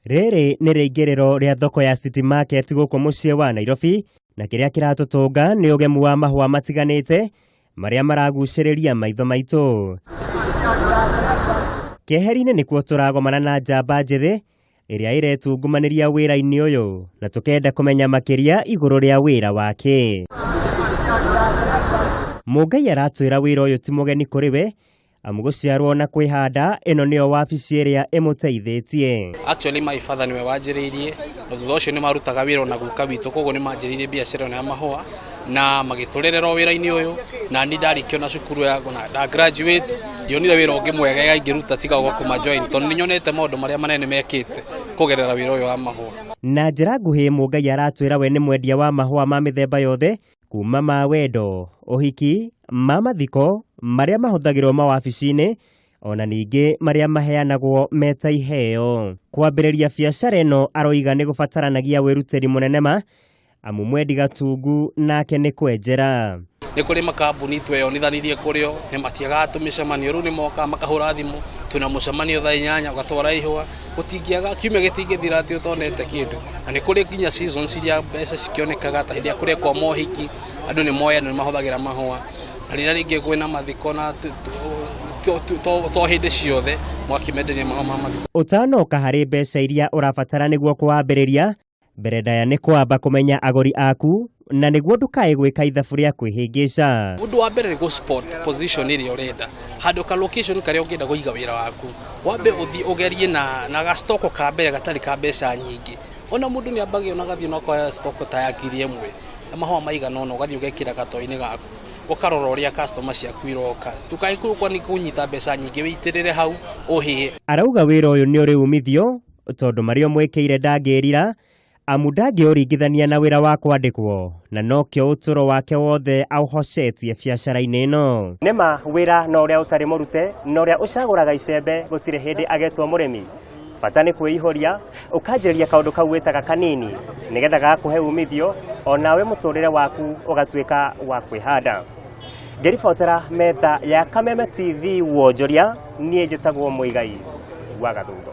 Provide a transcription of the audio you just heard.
Rĩrĩ nĩ rĩingĩrĩro rĩa thoko ya City Market gũkũ mũciĩ wa Nairobi, na kĩrĩa kĩratũtũnga nĩ ũgemu wa mahũa matiganĩte marĩa maragucĩrĩria maitho maitũ. Keheri-inĩ nĩkuo tũragomana na njamba njĩthĩ ĩrĩa ĩretungumanĩria wĩra-inĩ ũyũ na tũkenda kũmenya makĩria igũrũ rĩa wĩra wake. Mũngai aratwĩra wĩra ũyũ ti mũgeni kũrĩ we amu gũciarwo na kwĩhanda ĩno nĩyo wabici ĩrĩa ĩmũteithĩtie. Actually my father nĩwe wanjĩrĩirie na thutha ũcio nĩ marutaga wĩra ona guka witũ, koguo nĩ manjĩrĩirie biacara ĩno ya mahũa na magĩtũrerera o wĩra-inĩ ũyũ, na niĩ ndarĩkia ona cukuru ya na nda graduate ndionire wĩra ũngĩ mwega ingĩruta tiga wa kũma join, tondũ nĩ nyonete maũndũ marĩa manene mekĩte kũgerera wĩra ũyũ wa mahũa. Na njĩra nguhĩ Mũngai aratwĩra we nĩ mwendia wa mahũa ma mĩthemba yothe kuma ma wendo, ũhiki, ma mathiko, marĩa mahũthagĩrwo mawabici-inĩ, ona ningĩ marĩa maheanagwo me ta iheo. Kwambĩrĩria biacara ĩno aroiga nĩ gũbataranagia wĩrutĩri mũnene ma, amu mwendi gatungu nake nĩ kwenjera. Nĩ kũrĩ makambuni tweyonithanirie kũrĩo nĩ matiagaga tũmĩcemanio, rĩu nĩ mokaga makahũra thimũ, twĩna mũcemanio thaa 8 ũgatwara ihũa, gũtingĩaga kiumia gĩtingĩthira atĩ ũtonete kĩndũ. Na nĩ kũrĩ nginya seasons iria mbeca cikĩonekaga ta hĩndĩ ĩrĩa kũrekwo mohiki, andũ nĩ moĩ andũ nĩ mahũthagĩra mahũa, na rĩrĩa rĩngĩ kwĩna mathiko na to hĩndĩ ciothe mwakĩmenderia mahũa ma mathiko. Ũtanoka harĩ mbeca iria ũrabatara nĩguo kũwambĩrĩria, mbere ndaya nĩ kwamba kũmenya agũri aku na nĩguo ndũkae gwĩka ithabu rĩa kwĩhĩngĩca. Ũndũ wa mbere nĩ gũ spot position ĩrĩa ũrenda, handũ ka location karĩa ũngĩenda kũiga wĩra waku, wambe ũthiĩ ũgerie na ga stock ka mbere gatarĩ ka mbeca nyingĩ. Ona mũndũ nĩ ambagia ona agathiĩ na ũkoya stock ta ya 1000 na mahũa maigana ũna, ũgathiĩ ũgekĩra gatoo-inĩ gaku, ũkarora ũrĩa customer ciaku iroka. Ndũkae nĩ kũnyita mbeca nyingĩ wĩitĩrĩre hau ũhĩe. Arauga wĩra ũyũ nĩ ũrĩ umithio tondũ marĩa ũmwĩkĩire ndangĩrira, amu ndangĩũringithania na wĩra wa kwandĩkwo na nokĩo ũtũro wake wothe aũhocetie biacara-inĩ ĩno. Nĩma wĩra no ũrĩa ũtarĩ mũrute na ũrĩa ũcagũraga icembe gũtirĩ hĩndĩ agetwo mũrĩmi. Bata nĩ kwĩihũria ũkanjĩrĩria kaũndũ kau wĩtaga kanini nĩgetha gakũhe umithio onawe mũtũrĩre waku ũgatuĩka wa kwĩhanda. Ngĩribotera metha ya Kameme TV wonjoria, niĩ njĩtagwo Mũigai wa Gathutho.